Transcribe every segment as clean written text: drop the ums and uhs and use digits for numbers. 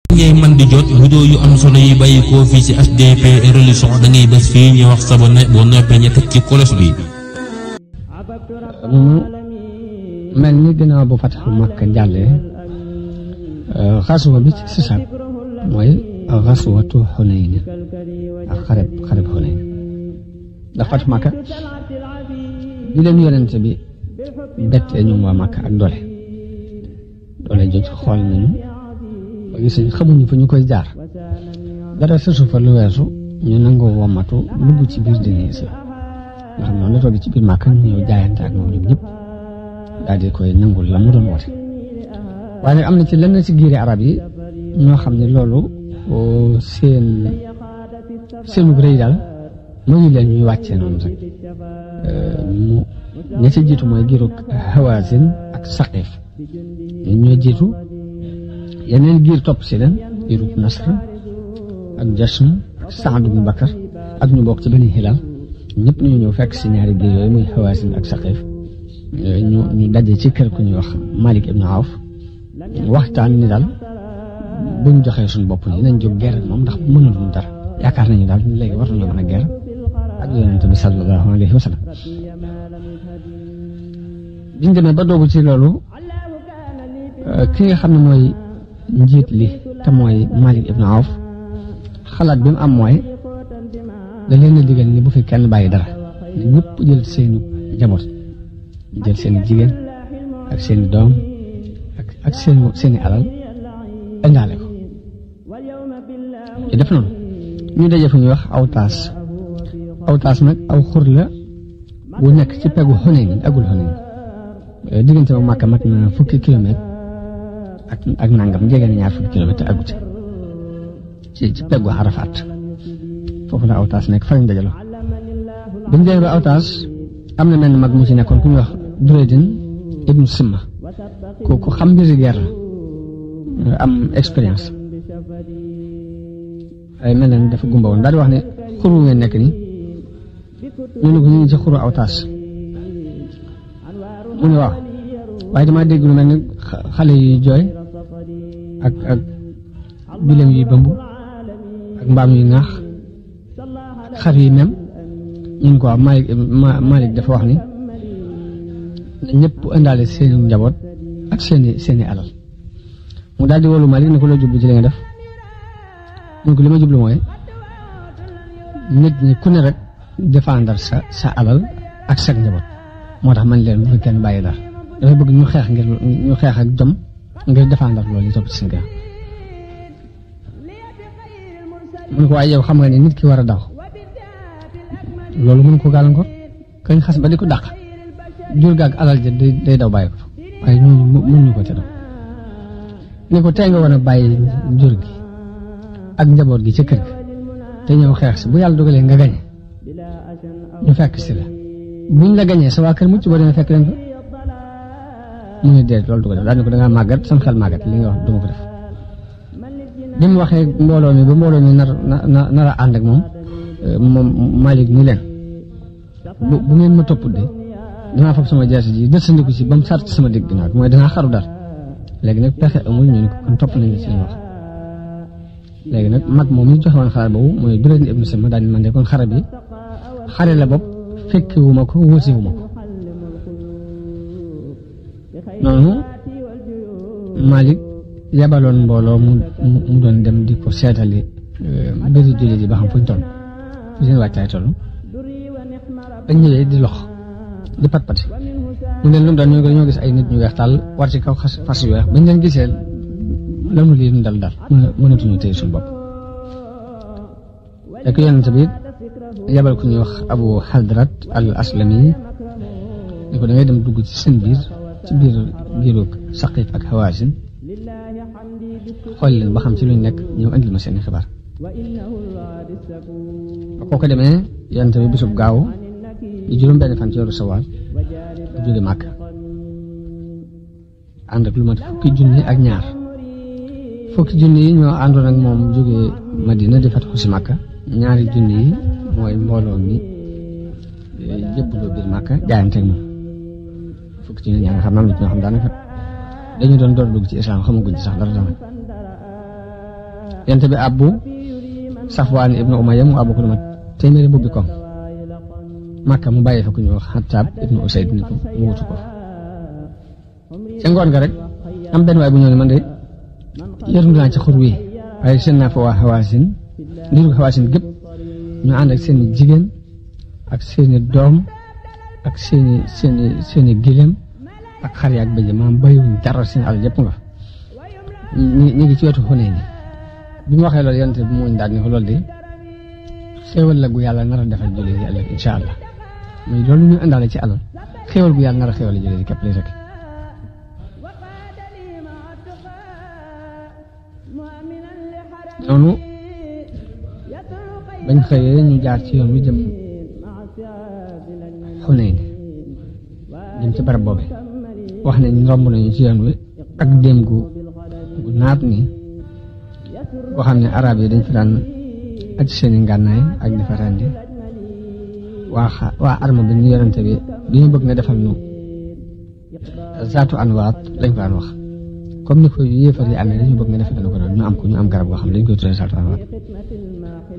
ngay man di jot vidéo yu am solo yi bàyyi ko fii ci HDP religion da ngay bés fii ñu wax sabone boo noppee ñu teg ci kolos bi. mel ni ginnaaw bu Fathu Makka jàllee xaswa bi ci sisab mooy xaswatu Xunayn ak xareb Xunayn ndax Fathu Makka bi leen yonent bi bettee ñoom waa Makka ak doole jot xool nañu ba gis nañ xamuñu fa ñu koy jaar dara sësu fa lu weesu ñu nangoo womatu dugg ci biir diine Islam nga xam noonu la toog ci biir Makka ñu ñëw jaayante ak moom ñoom ñëpp daal di koy nangul la mu doon woote waaye nag am na ci lenn ci giiri arab yi ñoo xam ne loolu seenu rëy daal mayu leen ñuy wàccee noonu rek ña ci jiitu mooy giirug Hawazin ak Saqif ñoo jiitu yeneen giir topp si leen giirug Nasr ak Jashm ak Saad ibn Bakar ak ñu bokk ci Bani Hilal ñëpp ñu ñëw fekk si ñaari giir yooyu muy Hawazin ak Saqif ñu daje ci kër ku ñuy wax Malik ibn Awf waxtaan ni daal buñ joxee suñu bopp ni nañ jóg guerre moom ndax mënuluñ dara yaakaar nañu daal léegi war nañoo mën a guerre ak yonent bi sallallahu alayhi wa sallam biñ demee ba doogu ci loolu ki nga xam ne mooy njiit li te mooy Malik ibn Awf xalaat bi mu am mooy da leen a digal ni bu fi kenn bàyyi dara ne ñëpp jël seeni njaboot jël seeni jigéen ak seeni doom ak seeni alal indaale ko ci def noonu ñu daje fu ñuy wax Awtaas nag aw xur la bu nekk ci peggu Xunayn agul Xunayn diggante ba Makka mat na fukki kilomètre ak nangam jege na ñaar fukki kilomètre agu ci peggu Arafat foofu la Awtaas nekk fa lañ dajaloo biñ demee ba Awtaas am na mel mag mu ci nekkoon ku ñuy wax Duraydin ibnu Simma kooku xam mbiri guerre la am expérience ay mel ne dafa gumba woon daal di wax ne xuru ngeen nekk ni ñu ne ko ñu ngi ci xuru Awtaas mu ne waaw waaye damaa dégg lu mel ne xale yi jooy ak bileem yi bëmb ak mbaam yi naax xar yi mem ñu ne ko waaw Malik dafa wax ni ñëpp indaale seeni njaboot ak seeni alal mu daal di wolu Malik ne ko loo jublu ci li nga def mu ne ko li ma jublu mooy nit ñi ku ne rek défendre sa alal ak sa njaboot moo tax man leen bu fi kenn bàyyi dara dafay bëgg ñu xeex ak jom ngir défendre loolu yi topp ci seen gannaaw mu ne ko waaye yow xam nga ne nit ki war a daw loolu mën ko gàllankoor kañ xas ba di ko dàq jur gaag alal ja day daw bàyyi ko waaye ñooñu mënuñu ko te daw ni ko tey nga war a bàyyi jur gi ak njaboot gi ca kër ga te ñëw xeex si bu yàlla dogalee nga gañe ñu fekk si la buñ la gañee sa waa kër mucc boo demee fekk leen fa mu ne déet loolu du ko def daal ni ko dangaa màggat sam xel màggat li nga wax du ma ko def bi mu waxee mbooloo mi ba mbooloo mi nar a ànd ak moom Malik ni leen bu ngeen ma topp de danaa fab sama jaasi ji dësandiku si ba mu sart sama digg ginnaaw mooy danaa xaru dar léegi nag pexe amul ñu ne ko kon topp nañ la ci li wax léegi nag mag moom mi joxe woon xare boobu mooy Durayd ibn Simma daal di man de kon xare bi xare la bopp fekkiwuma ko wóosiwuma ko noonu Malik yabaloon mbooloo mu doon dem di ko seetali mbiri jullit yi ba xam fuñ toll fu seen wàccaay toll ba ñëwee di lox di pat-pati mu ne lu mu doon ñoo gis ay nit ñu weex tàll war ci kaw fas yu weex bañ leen gisee lanu lii nu dal mënatuñu téye suñu bopp fekk yonent bi yabal ku ñuy wax Abu Hadrat al Aslami ni ko da ngay dem dugg ci seen biir ci biir giirug Saqif ak Hawazin xool leen ba xam ci luñ nekk ñëw andil ma seeni xibaar ba koo ko demee yonent bi bisub gaaw di juróom benn fan ci weeru Sawaal jóge Màkka ànd ak lu mat fukki junni ak ñaar fukki junni yi ñoo àndoon ak moom jóge Madina di fatxu si Màkka ñaari junni yi mooy mbooloo mi jébbaloo biir Màkka jaayanteeg moom fukki junni ñaar nga xam naa nit ñoo xam daanaka dañu doon door dugg ci islam xamaguñ ci sax dara dama yonent bi abbu Safwaan ibnu Umayya mu abbu ko lu mat téeméeri mbubbi koom Makka mu bàyyi fa ku ñu wax Xattaab ibnu Usayd ni ko mu wutu ko ca ngoon nga rek am benn waay bu ñëw ne man de yërndu naa ci xur wi waaye seen naa fa waa Hawaasin niru Hawaasin gépp ñu ànd ak seeni jigéen ak seeni doom ak seeni gileem ak xar yaak bëj maam bàyyiwuñ dara seen àll yëpp nga ñu ngi ci wetu Xunayn bi mu waxee loolu yonent bi mooñ daal ni ko loolu de xéewal la gu yàlla nar a defal jullit yi ëllëg incha allah muy loolu ñu indaale ci alal xéewal gu yàlla nar a xéewal jullit yi képp lay rek noonu bañ xëyee ñu jaar ci yoon wi jëm Xunayn jëm ci barab boobe wax nañ romb nañu ci yoon wi ak déem gu naat ni boo xam ne arab yi dañ fi daan aj seeni ngànnaay ak di fa rendi waa arma bi ñu yonente bi ñu bëgg nga defal nu zaatu anwaat lañ ko daan wax comme ni ko yéefar yi amee dañu bëgg nga defal ko noonu ñu am garab goo xam ne dañ koy tuddee zaatu anwaat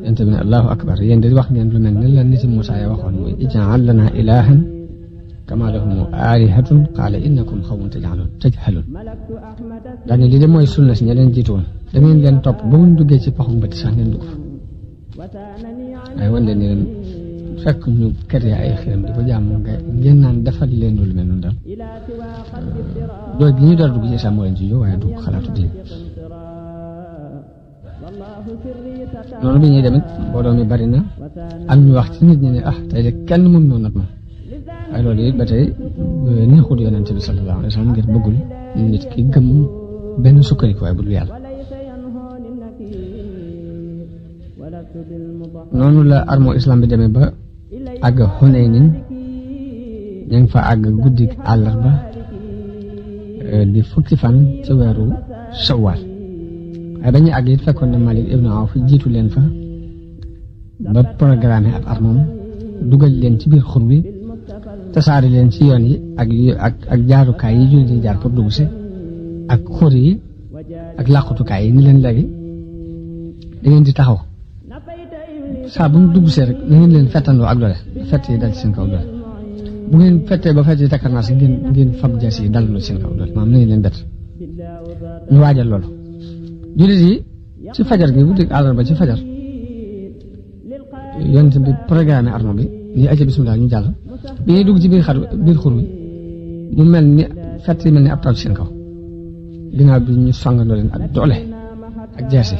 yonente bi ne allahu akbar yéen de wax ngeen lu mel ne la nit Muusaa ya waxoon mooy ij'al lanaa ilaahan kamaa lahum aalihatun qaala innakum qawmun tajhaluun daane lii de mooy sunna si ña leen jiitu woon da ngeen leen topp ba mu duggee ci paxum bëtt sax ngeen dugg fa waaye wan leen ni leen fekk ñu kere ay xiram di ko jàmm ngeen naan defal leen lu mel noonu daal dool gi ñu door dugg ci islam moo leen ci yow waaye du xalaatu diin noonu bi ñuy demit mbooloo mi bari na am ñu wax ci nit ñi ne tey de kenn mën noo nat ma waaye loolu it ba tey neexul yonente bi sallallahu alayhi wa sallam ngir bëggul nit ki gëm benn sukkandiku waaye bu dul yàlla noonu la armo islam bi demee ba àgg Xunaynin ña ngi fa àgg guddi àllarba di fukki fan ci weeru Shawwal waaye ba ñuy àgg it fekkoon na Malik ibnu Awf jiitu leen fa ba programme ab armoom dugal leen ci biir xur bi tasaare leen ci yoon yi ak jaarukaay yi jullit yi jaar pour dugg si ak xur yi ak làqutukaay yi ni leen léegi da ngeen di taxaw saa bu ñu dugg see rek na ngeen leen fettandoo ak doole fett yi dal ci seen kaw doole bu ngeen fettee ba fett yi takkarnaas si ngeen fab jas yi dal ci seen kaw doole maanaam na ngeen leen bett ñu waajal loolu jullit yi ci fajar gi bu dégg àllarba ci fajar yonent bi programme arme bi ni aca bismillah ñu jàll bi ñuy dugg ci biir xur bi mu mel ni fett yi mel ni ab taw ci seen kaw ginnaaw bi ñu songandoo leen ak doole ak jeesi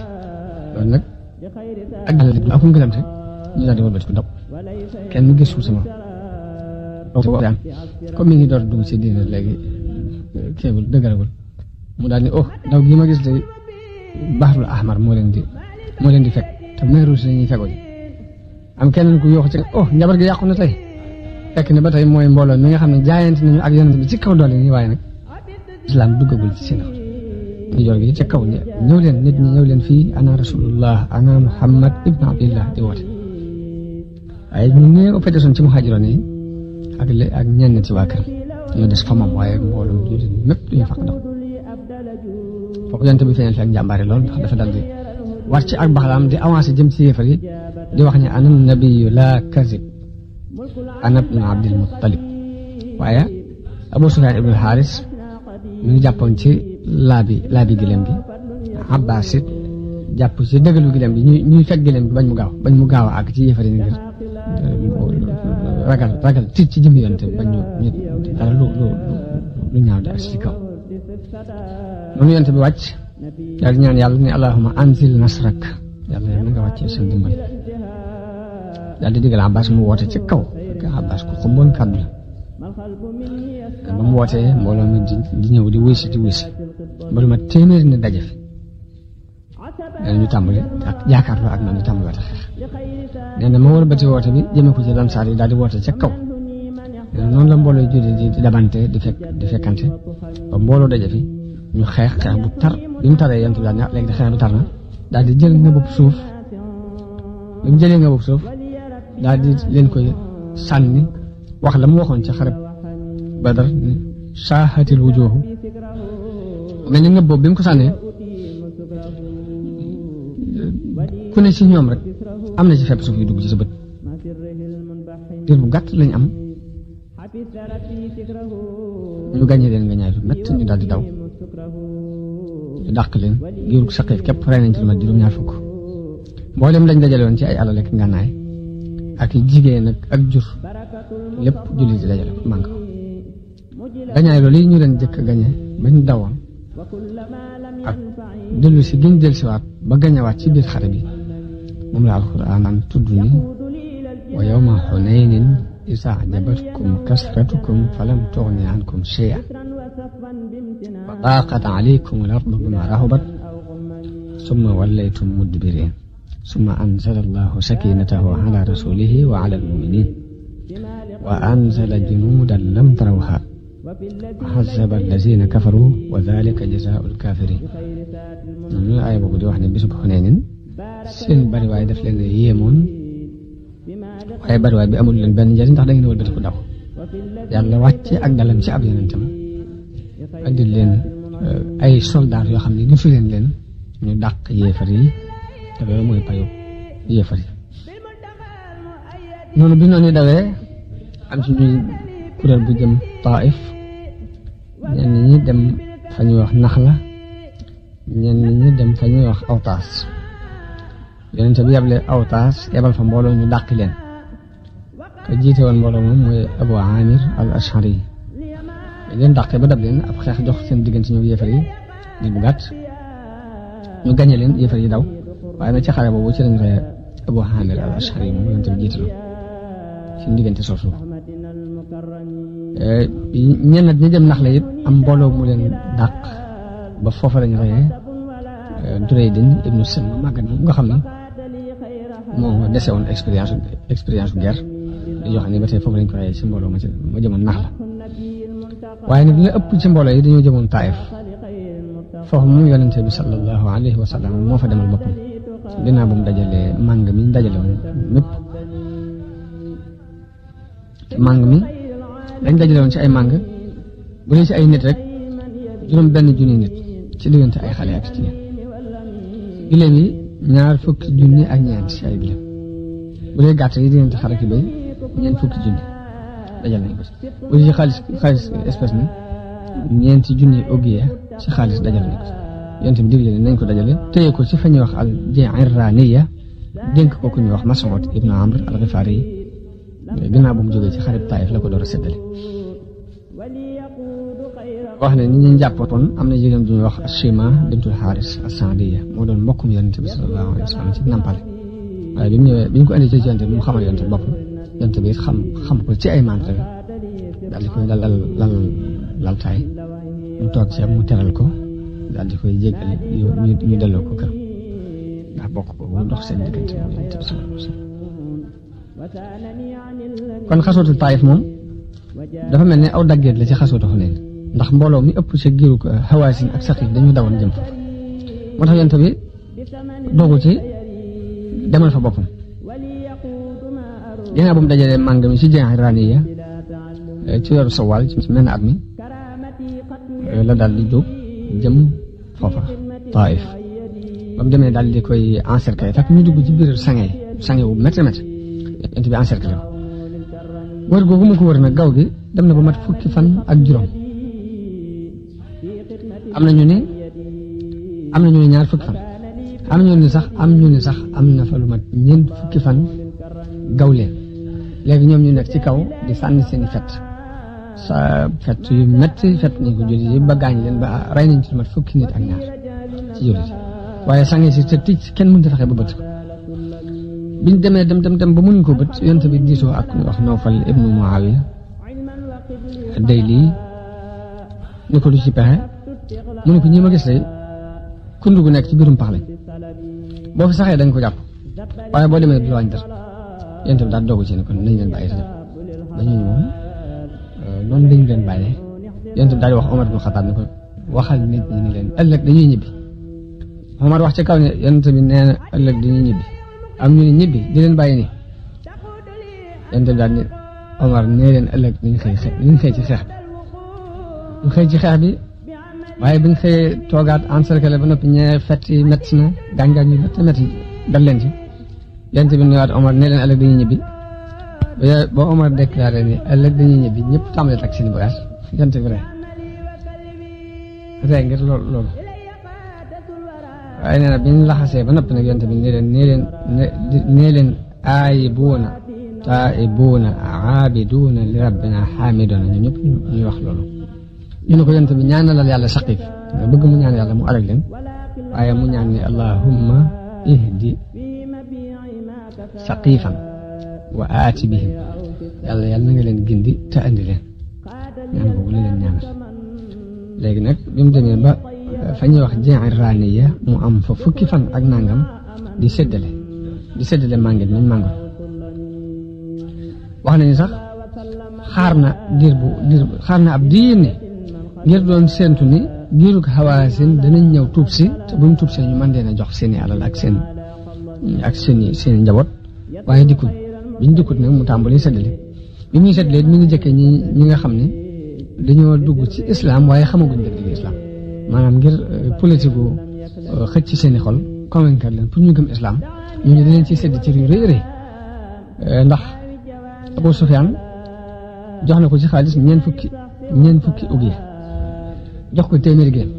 loolu nag ak dal ak mu gënam te ñu daal di wëlbati ko daw kenn mu gisul sama comme mi ngi door dugg ci diine léegi kéebul dëgëragul mu daal ni daw gi ma gis de Bahrul Ahmar moo leen di fekk te meeru si lañuy fegoo ji am kenn ku yooxu ci njabar gi yàqu na tey fekk ne ba tey mooy mbooloo mi nga xam ne jaayante nañu ak yonent bi ci kaw doole nii waaye nag islam duggagul ci seen ñu jor gi ci kaw ñëw leen nit ñi ñëw leen fii ana rasulullah ana Muhammad ibn Abdillah di woote waaye ñu néew ëpp desoon ci muhaajiroon yi ak ñenn ci waa kër ñoo des fa moom waaye mbooloo jullit mépp duñu fàq daw foofu yonent bi feeñal fi ak njàmbaare lool ndax dafa dal di war ci ak baxlaam di avancé jëm ci yéefar yi di wax ne ana nabiyu la kazib ana ibnu Abdil Muttalib waaye Abu Sufyaan ibnu Xaaris mi ngi jàppoon ci laabi gileem gi Abbaas it jàpp ci dëggalu gileem gi ñuy fekk gileem gi bañ mu gaaw a àgg ci yéefar yi ngir ragal tiit ci jëm yonent bañ ñu dara lu ñaaw di ak ci kaw noonu yonent bi wàcc daal di ñaan yàlla ne allahumma anzil nasrak yàlla na nga wàccee seen dimbal daal di digal Abbas mu woote ci kaw Abbas ku xumboon kàddu la ba mu wootee mbooloo mi di ñëw di wuy si ba lu ma téeméeri ne daje fi ñu tàmbali ak yaakaarloo ak man ñu tàmbali waate xeex nee na ma war bati woote bi jëmee ko ci lansaar yi daal di woote ca kaw noonu la mbooloo julli di dabante di fekkante ba mbooloo daje fi ñu xeex bu tar bi mu taree yonent bi daal ne léegi de xeex bi tar na daal di jël nga bopp suuf bi mu jëlee nga bopp suuf daal di leen koy sànni wax la mu waxoon ci xareb Badar saahatil wujuuhu mel ni nga boobu bi mu ko sànnee ku ne ci ñoom rek am na ci fepp suuf yu dugg ci sa bët diir bu gàtt lañ am ñu gàññe leen nga ñaay fi mett ñu daal di daw ñu dàq leen giirug Saqiif képp rey nañ ci lu mat juróom-ñaar fukk mboolem lañ dajale woon ci ay alal ak ngànnaay ak jigéen ak jur lépp julli di dajale màng gañaay loolu yi ñu leen jëkk gañe bañ dawoon ak dellu si giñ del siwaat ba gañewaat ci biir xare bi moom la alxuraan naan tudd ni wa yawma Hunaynin izaa a'jabatkum kasratukum falam tughni ankum shay'an wa daaqat alaykum al-ardu bimaa rahabat summa wallaytum mudbiriin summa anzala Allahu sakiinatahu ala rasuulihi wa ala al-mu'miniin wa anzala junuudan lam tarawhaa wa hazzaba allaziina kafaruu wa dhaalika jazaa'u al-kaafiriin. noonu la aaya boobu di wax ne bisub Hunaynin seen bariwaay daf leen yéemoon waaye bariwaay bi amul leen benn njëriñ ndax da ngeen a wëlbati ko daw yàlla wàcce ak dalam ci ab yonentam andil leen ay soldaar yoo xam ne ñu fi leen ñu dàq yéefar yi te loolu mooy payu yéefar yi. noonu bi noonu dawee am ci ñuy kuréel bu jëm Taif ñenn ñi dem fa ñuy wax Naxla ñenn ñi dem fa ñuy wax Awtaas yonente bi yable Awtaas yebal fa mbooloo ñu dàq leen ka jiite woon mbooloo moom mooy Abu Amir al-Ash'ari leen dàqee ba dab leen ab xeex jox seen diggante ñoom yéefar yi di bu gàtt ñu gañe leen yéefar yi daw waaye nag ci xare boobu ci lañ rey Abu Amir al-Ash'ari moom yonente bi jiite la seen diggante soosu ñenn ñi dem Naxla it am mbooloo mu leen dàq ba foofa lañ reyee Duraydin ibnu Silma màggat moom nga xam ne moo dese woon expérience guerre di yoo xam ne ba tey foofu lañ ko reyee ci mbooloo ma jëmoon Naxla waaye nag li ëpp ci mbooloo yi dañoo jëmoon Taif foofu moom yonente bi sallallahu alayhi wa sallam moo fa demal boppam ginnaaw bu mu dajalee màng mi ñu dajale woon mépp màng mi dañ dajale woon ci ay màng bu dee ci ay nit rek juróom benn junni nit ci diggante ay xale ak ci giléem yi 20 junni ak ñeent ci ay giléem bu dee gàtt yi diggante xar ak béy 40 junni dajal nañ ko ci bu dee ci xaalis espèce ni 4 junni ogiya ci xaalis dajal nañ ko ci yonent bi digle nañ ko dajale téye ko ci fa ñuy wax al Ji'irraaniya dénk ko ku ñuy wax Mas'ud ibnu Amr al-Ghifari yi ginnaaw bu mu jógee ci xarib Taif la ko door a séddale wax ne ni ñu jàppatoon am na jigéen du ñuy wax Shima bintul Haris as-Saadiya moo doon mbokkum yonent bi sallallahu alayhi wa sallam ci nampale waaye bi mu ñëwee bi ñu ko indi ci yonent bi mu xamal yonent bi boppam yonent bi xam ko ci ay mante daal di koy lal taay mu toog ci mu teral ko daal di koy jéggale ñu delloo ko kër ndax bokk ko bu dox seen diggante moom yonent bi sallallahu alayhi wa sallam kon xasootu Taif moom dafa mel ne aw daggeet la ci xasootu Hunayn ndax mbooloo mi ëpp ca giiru Hawaasin ak Saqiif dañu dawoon jëm foofu moo tax yonent bi doogu ci demal fa boppam ginnaaw bu mu dajalee màng mi ci Ji'irraaniya ci weeru Sawaal ci mel na at mi la daal di jóg jëm foofa Taif ba mu demee daal di koy encercler fekk ñu dugg ci biir sange wu métti yonent bi encercler wër googu mu ko wër nag gaw gi dem na ba mat 10 fan ak juróom am na ñu ne 2 fan am ñu ne sax am na fa lu mat 40 fan gaw leen léegi ñoom ñu nekk ci kaw di sànni seen fet fet yu métti fet nañ ko jullit yi ba gaañ leen ba rey nañ ci lu mat 10 nit ak ñaar ci jullit waaye sànni si te tic kenn mënut a fexe ba bët ko biñ demee dem ba mënuñ ko bët yonent bi diisoo ak ñu wax Nawfal ibnu Muawiya Dayli ni ko du ci pexe mu ne ko ñi ma gis tey kundu gu nekk ci biirum pax lañ boo fi saxee dañ ko jàpp waaye boo demee du wàññi dara yonent bi daal doogu ci ne kon nañ leen bàyyi sa def dañu moom noonu lañ leen bàyyee yonent bi daal di wax Omar ibnu Xataab ni ko waxal nit ñi ni leen ëllëg dañuy ñibbi Omar wax ci kaw ne yonent bi nee na ëllëg dañuy ñibbi am ñu ne ñibbi di leen bàyyi nii yonent bi daal ni Omar nee leen ëllëg ñu xëy ci xeex bi ñu xëy ci xeex bi waaye biñ xëyee toogaat encercler ba noppi ñee fetti métti na gaañ-gaañ yu métti dal leen ci yonent bi ñëwaat Omar ne leen ëllëg dañuy ñibbi ba Omar déclaré ni ëllëg dañuy ñibbi ñëpp tàmbali tak seen bagage yonent bi rek ngir loolu waaye nee na bi ñu laxasee ba noppi nag yonent bi nee leen aayibuuna taa'ibuuna aabiduuna li rabbina xaamiduuna ñun ñëpp ñuy wax loolu ñu ne ko yonent bi ñaanalal yàlla Saqiif nga bëgg mu ñaan yàlla mu alag leen waaye mu ñaan ne allahumma ihdi Saqiifan wa aati bihim yàlla na nga leen gindi te andi leen ñaan boobu la leen ñaanal léegi nag bi mu demee ba fa ñuy wax Ji'irraaniya mu am fa fukki fan ak nangam di séddale màngit nañ màngoon wax nañu sax xaar na ab diir ne ngir doon séentu ni giirug Hawaasin danañ ñëw tuub si te buñ tuub see ñu mën leen a jox seeni alal ak seeni njaboot waaye biñ dikkut nag mu tàmbali séddale bi muy séddale mi ngi jëkkee ñi nga xam ne dañoo dugg ci islam waaye xamaguñ dëgg islam maanaam ngir politique gu xëcc ci seeni xol convaincre leen pour ñu gëm islam ñooñu dañ leen ciy sédd ci yu rëy rëy ndax Abu Sufyaan jox na ko ci xaalis ñeent fukki ugiya jox ko téeméeri gileem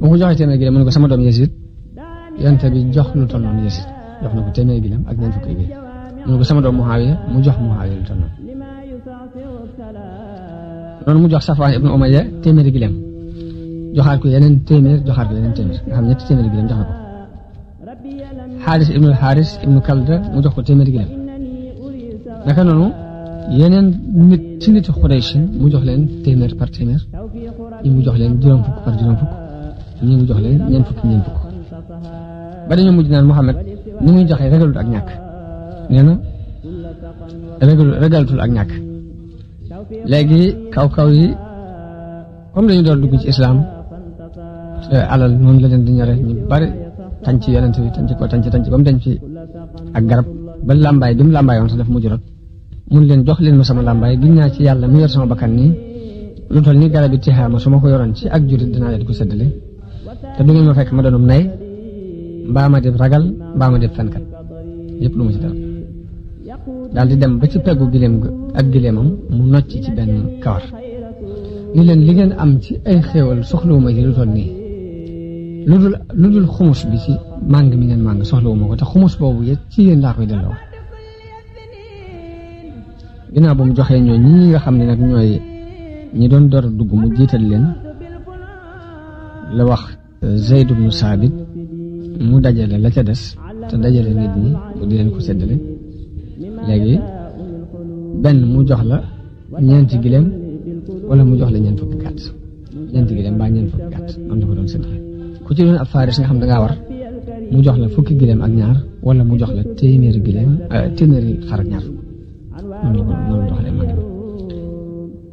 ba ko joxee téeméeri gileem mu ne ko sama doom Yasid yonent bi jox lu toll noonu Yasid jox na ko téeméeri gileem ak ñeent fukki ugiya mu ne ko sama doom Muawiya mu jox Muawiya lu toll noonu mu jox Safwaan ibnu Umayya téeméeri gileem joxaat ko yeneen téeméer nga xam ñetti téeméeri gileem jox na ko Xaaris ibnu Kalda mu jox ko téeméeri gileem naka noonu yeneen nit ci niti Xuraysh mu jox leen téeméer par téeméer ñi mu jox leen juróom fukk par juróom fukk ñi mu jox leen ñeent fukk ba dañoo mujj naan Muhammad ni muy joxee ragalut ak ñàkk nee na ragalatul ak ñàkk léegi kaw yi comme dañu door dugg ci islam alal noonu la leen di ñore ñu bari tànc yonent bi tànc ba mu denc ci ak garab ba làmbaay bi mu làmbaay woon sax dafa mujj rot mun leen jox leen ma sama làmbaay giñ naa ci yàlla mu yor sama bakkan nii lu toll ni garab yi tixaama su ma ko yoroon ci ak jurit dinaa leen ko séddale te du ngeen ma fekk ma doonum nay mbaa ma def ragal mbaa ma def fenkat yëpp lu ma ci dara daal di dem ba ci peggu gileem ak gileemam mu nocc ci benn kawar ni leen li ngeen am ci ay xéewal soxlawuma ci lu toll nii lu dul xumus bi ci màng mi ngeen màng soxlawuma ko te xumus boobu yëpp ci yéen laa koy delloo ginnaaw ba mu joxee ñi nga xam ne nag ñooy ñi doon door a dugg mu jiital leen la wax Zayd ibnu Saabit mu dajale la ca des te dajale nit ñi mu di leen ko séddale léegi benn mu jox la ñeenti gileem wala mu jox la ñeent fukki gàtt ñeenti gileem mbaa ñeent fukki gàtt am na ko doon séddale ku ci doon ab faaris nga xam da ngaa war mu jox la fukki gileem ak ñaar wala mu jox la téeméeri xar ak ñaar noonu doxalee mag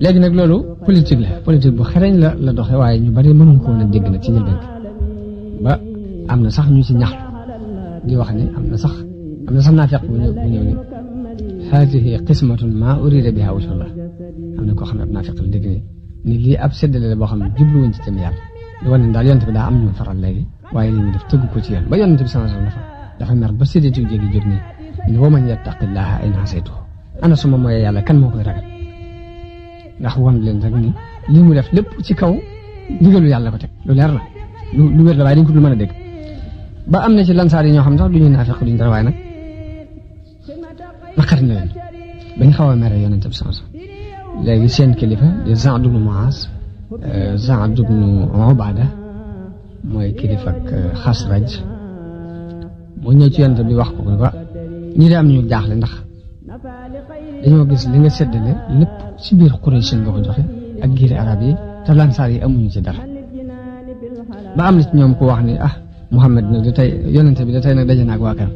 léegi nag loolu politique bu xereñ la doxe waaye ñu bari mënuñ ko woon a dégg nag ci njëlbeen ba am na sax ñu ci ñaxtu di wax ne am na sax naafeq bu ñëw ni haadihi qismatun maa urida biha wajhullah am na koo xam ne ab naafeq la dégg ni lii ab séddale la boo xam ne jubluwuñ ci jëm yàlla di wane ne daal yonent bi daa am ñu faral léegi waaye li ñu def tëggu ko ci yoon ba yonent bi sallallahu alayhi wasallam dafa mer ba séddati jéegi jóg nii ni wa man yattaqillaha in asaytuhu ana suma mooyee yàlla kan moo koy ragal ndax wan leen rek ni lii mu def lépp ci kaw ndigalu yàlla ko teg lu leer la lu wér la waaye dañ ko dul mën a dégg ba am na ci lansaar yi ñoo xam sax duñu naafeq duñu dara waaye nag naqari na leen bañ xaw a mere yonent bi sallallahu alayhi wasallam léegi seen kilifa di Sa'd ibn Mu'az Sa'd ibn Ubaada mooy kilifa ak Xasraj moo ñëw ci yonent bi wax ko ko ñi de am ñu jaaxle ndax dañoo gis li nga séddale lépp ci biir Quraysh nga ko joxe ak giiri arab yi te lansaar yi amuñu ci dara ba am na ci ñoom ko wax ni Muhammad nag da tey yonente bi da tey nag daje naag waa këram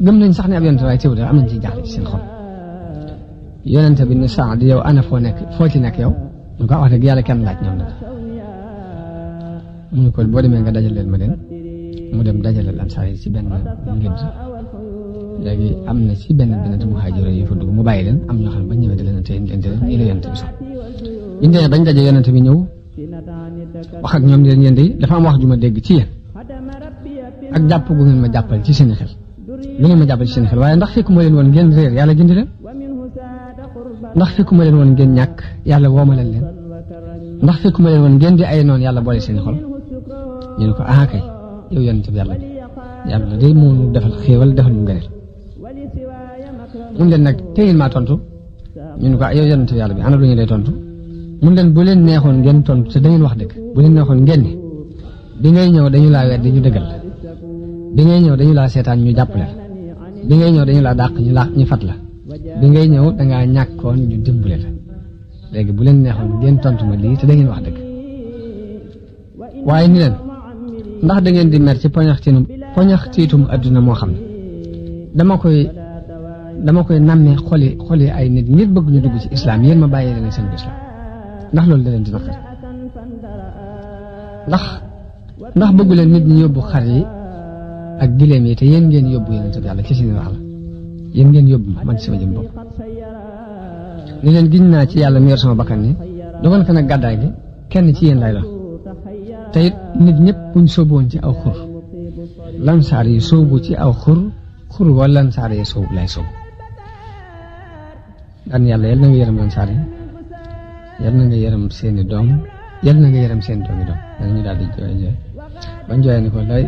gëm nañ sax ne ab yonente waaye teew da am nañ ciy jaaxle ci seen xol yonente bi ne Saad yow ana foo ci nekk yow ñu ko wax dëgg yàlla kenn laaj ñoom nag mu ne ko boo demee nga dajaleel ma leen mu dem dajale lansaar yi ci benn ngédd léegi am na ci benn muhaajir yi fa dugg mu bàyyi leen am ñoo xam ne ba ñëwee da leen tey leen nii la yonente bi sax biñ demee bañ daje yonente bi ñëw wax ak ñoom leen yéen de dafa am wax ju ma dégg ci yéen ak jàpp gu ngeen ma jàppal ci seen xel lu ngeen ma jàppale ci seen xel waaye ndax fekkuma leen woon ngeen réer yàlla gindi leen ndax fekkuma leen woon ngeen ñàkk yàlla woomalal leen ndax fekkuma leen woon ngeen di ay noonu yàlla boole seen xol ñu ne ko ah kay yow yonent bi yàlla day moo nu defal xéewal defal ñu ngëneel mun leen nag téyil maa tontu ñu ne ko yow yonent bi yàlla bi ana lu ñu lay tontu mun leen bu leen neexoon ngeen tontu te da ngeen wax dëgg bu leen neexoon ngeen ni bi ngay ñëw dañu laa weddi ñu dëggal bi ngay ñëw dañu laa seetaan ñu jàppale bi ngay ñëw dañu laa dàq ñu fat la bi ngay ñëw dangaa ñàkkoon ñu dimbale la léegi bu leen neexoon ngeen tontu ma lii te da ngeen wax dëgg waaye ni leen ndax da ngeen di mer ci poñaxtiitum adduna moo xam ne dama koy nammee xoli ay nit ngir bëgg ñu dugg ci islam yéen ma bàyyee leen seen islam ndax loolu da leen di naqari ndax bëggu leen nit ñi yóbbu xar yi ak gileem yi te yéen ngeen yóbbu yonent bi yàlla ci seen wax la yéen ngeen yóbbu man ci sama jëm bopp ni leen giñ naa ci yàlla mi yor sama bakkan ni dogon ko nag gàddaay gi kenn ci yéen lay doon te it nit ñëpp buñ sóoboon ci aw xur lansaar yi sóobu ci aw xur wala lansaar yi sóobu lay sóobu daan yàlla yal na nga yërëm lansaar yi yal na nga yërëm seeni doom yal na nga yërëm seen doomi doom dañu daal di jooy bañ jooyee ni ko lay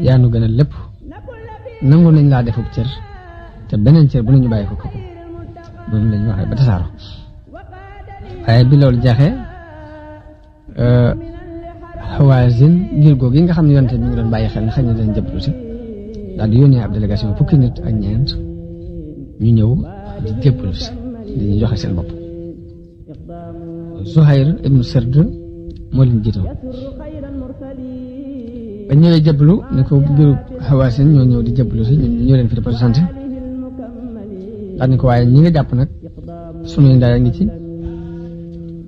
yaa nu gën a lépp nangu nañ laa defub cër te beneen cër bu nañu bàyyi ko kooku boobu lañu waxee ba tasaaro waaye bi loolu jeexee Hawazin ngir googu yi nga xam ne yonte mi ngi doon bàyyi xel ne xëy na dañ jëblu si daal di yónnee ab délégation fukki nit ak ñeent ñu ñëw di jëblu si dañuy joxe seen bopp Zuhayr ibnu Sird moo leen jiitoon ba ñëwee jëblu ne ko biiru Hawazin ñoo ñëw di jëblu si ñoo leen fi représenté daal ni ko waaye ñi nga jàpp nag sunuy ndey a ngi ci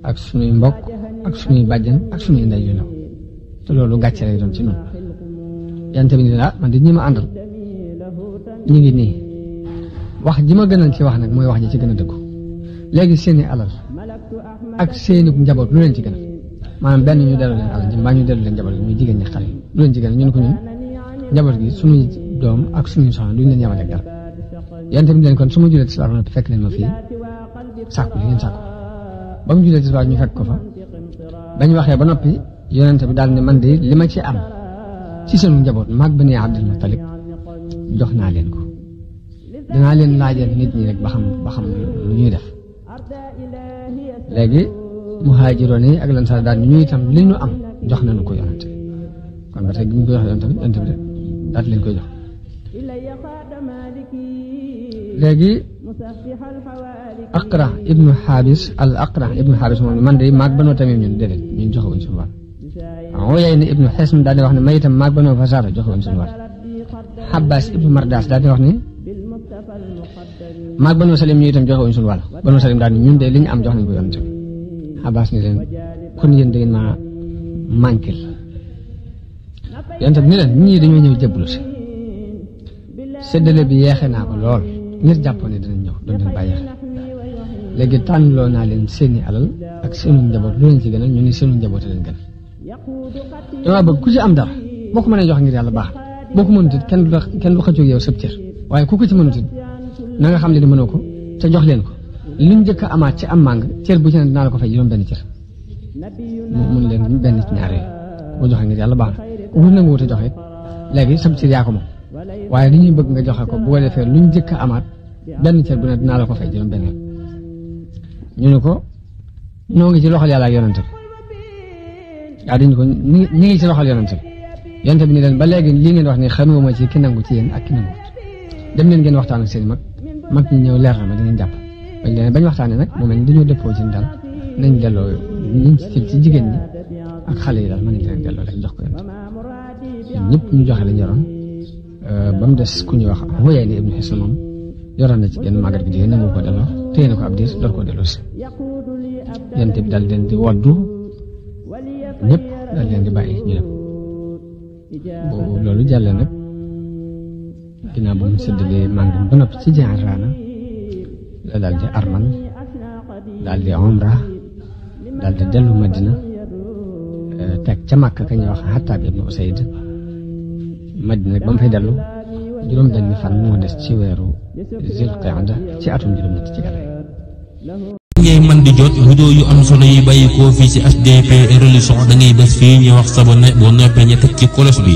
ak sunuy mbokk ak sunuy bàjjan ak sunuy ndey yu ndaw te loolu gàcce lay doon ci noonu yante bi ni man di ñi ma àndal ñu ngi nii wax ji ma gënal ci wax nag mooy wax ji ci gën a dëggu léegi seeni alal ak seeni njaboot lu leen ci gënal maanaam benn ñu delloo leen alal ji mbaa ñu delloo leen njaboot gi muy jigéen ñi xale yi lu leen ci gënal ñun ko ñun njaboot gi sunuy doom ak sunuy soxna duñ leen yemale ak dara yante bi leen kon su ma julee tisbaar noppi fekk leen ma fii sàkku li ngeen sàkku ba mu julee tisbaar ñu fekk ko fa bañ waxee ba noppi yonente bi daal ne man de li ma ci am ci seenu njaboot maag Bani Abdul Muttalib jox naa leen ko dinaa leen laajal nit ñi rek ba xam lu ñuy def léegi muhaajiroon yi ak lansaar daal ñu itam li ñu am jox nañu ko yonente bi kon ba tey gi ñu ko jox yonente bi daal leen koy jox léegi Aqra ibnu Xaabis moom ne man de maag Banu Tamim ñun déedéet ñun joxe wuñ suñu wàll Uyayna ibnu Xism daal di wax ne ma itam maag Banu Fasaara joxe wuñ suñu wàll Xabbaas ibnu Mardaas daal di wax ne maag Banu Salim ñu itam joxe wuñ suñu wàll Banu Salim daal ni ñun de li ñu am jox nañ ko yonent bi Xabbaas ni leen kon yéen da ngeen maa manquil yonent bi ni leen ñii dañoo ñëw jébbalu si séddale bi yeexe naa ko lool ngir jàppoon ne dinañ ñëw doon leen bàyyi xel léegi tànnloo naa leen seeni alal ak seenu njaboot lu leen ci gënal ñu ni seenu njaboot leen gën dama bëgg ku ci am dara boo ko mënee jox ngir yàlla baax boo ko mënut it kenn du xëccoo yow sëb cër waaye ku ko ci mënut it na nga xam ne di mënoo ko te jox leen ko luñ njëkk a amaat ci am màng cër bu ci ne dinaa la ko fay juróom benn cër mun leen benn ci ñaar yooyu boo joxe ngir yàlla baax na ku nangu wut a joxe léegi sëb cër yaa ko moom waaye li ñuy bëgg nga joxe ko bu ko defee luñ njëkk a amaat benn cër bu ne dinaa la ko fay juróom benn ñu ne ko noo ngi ci loxol yàlla ak yonente bi waaw dañu ko ñi ngi ci loxol yonente bi yonente bi ni leen ba léegi lii ngeen wax ni xamewuma ci ki nangu ci yéen ak ki nanguwut dem leen ngeen waxtaan ak seen mag ñi ñëw leer na ma di ngeen jàpp bañ waxtaanee nag mu mel ni dañoo dëppoo ci daal nañ delloo liñ ci jigéen ñi ak xale yi daal mën nañ leen delloo rek jox ko yonente ñëpp ñu joxe lañ yoroon ba mu des ku ñuy wax Uyayna ibnu Hisn moom yoroon na ci genn màggat gi jigéen nangu ko delloo téye na ko ab diir door koo delloo si yonente bi daal leen di woddu ñëpp daal leen di bàyyi ñu dem boobu loolu jàlle nag ginnaaw bu mu séddalee màngam ba noppi ci Ji'rana la daal di armal daal di umra daal di dellu Madina teg ca Makka ka ñuy wax Xattaab ibnu Usayd Madina nag ba mu fay dellu juróom benn fan moo des ci weeru zil qaada ci atum juróom-ñett ci gàddaay. ngay man di jot vidéo yu am solo yi bàyyi koo fii ci HDP religion da ngay bés fii ñu wax sabonné boo noppee ñu teg ci cloche bi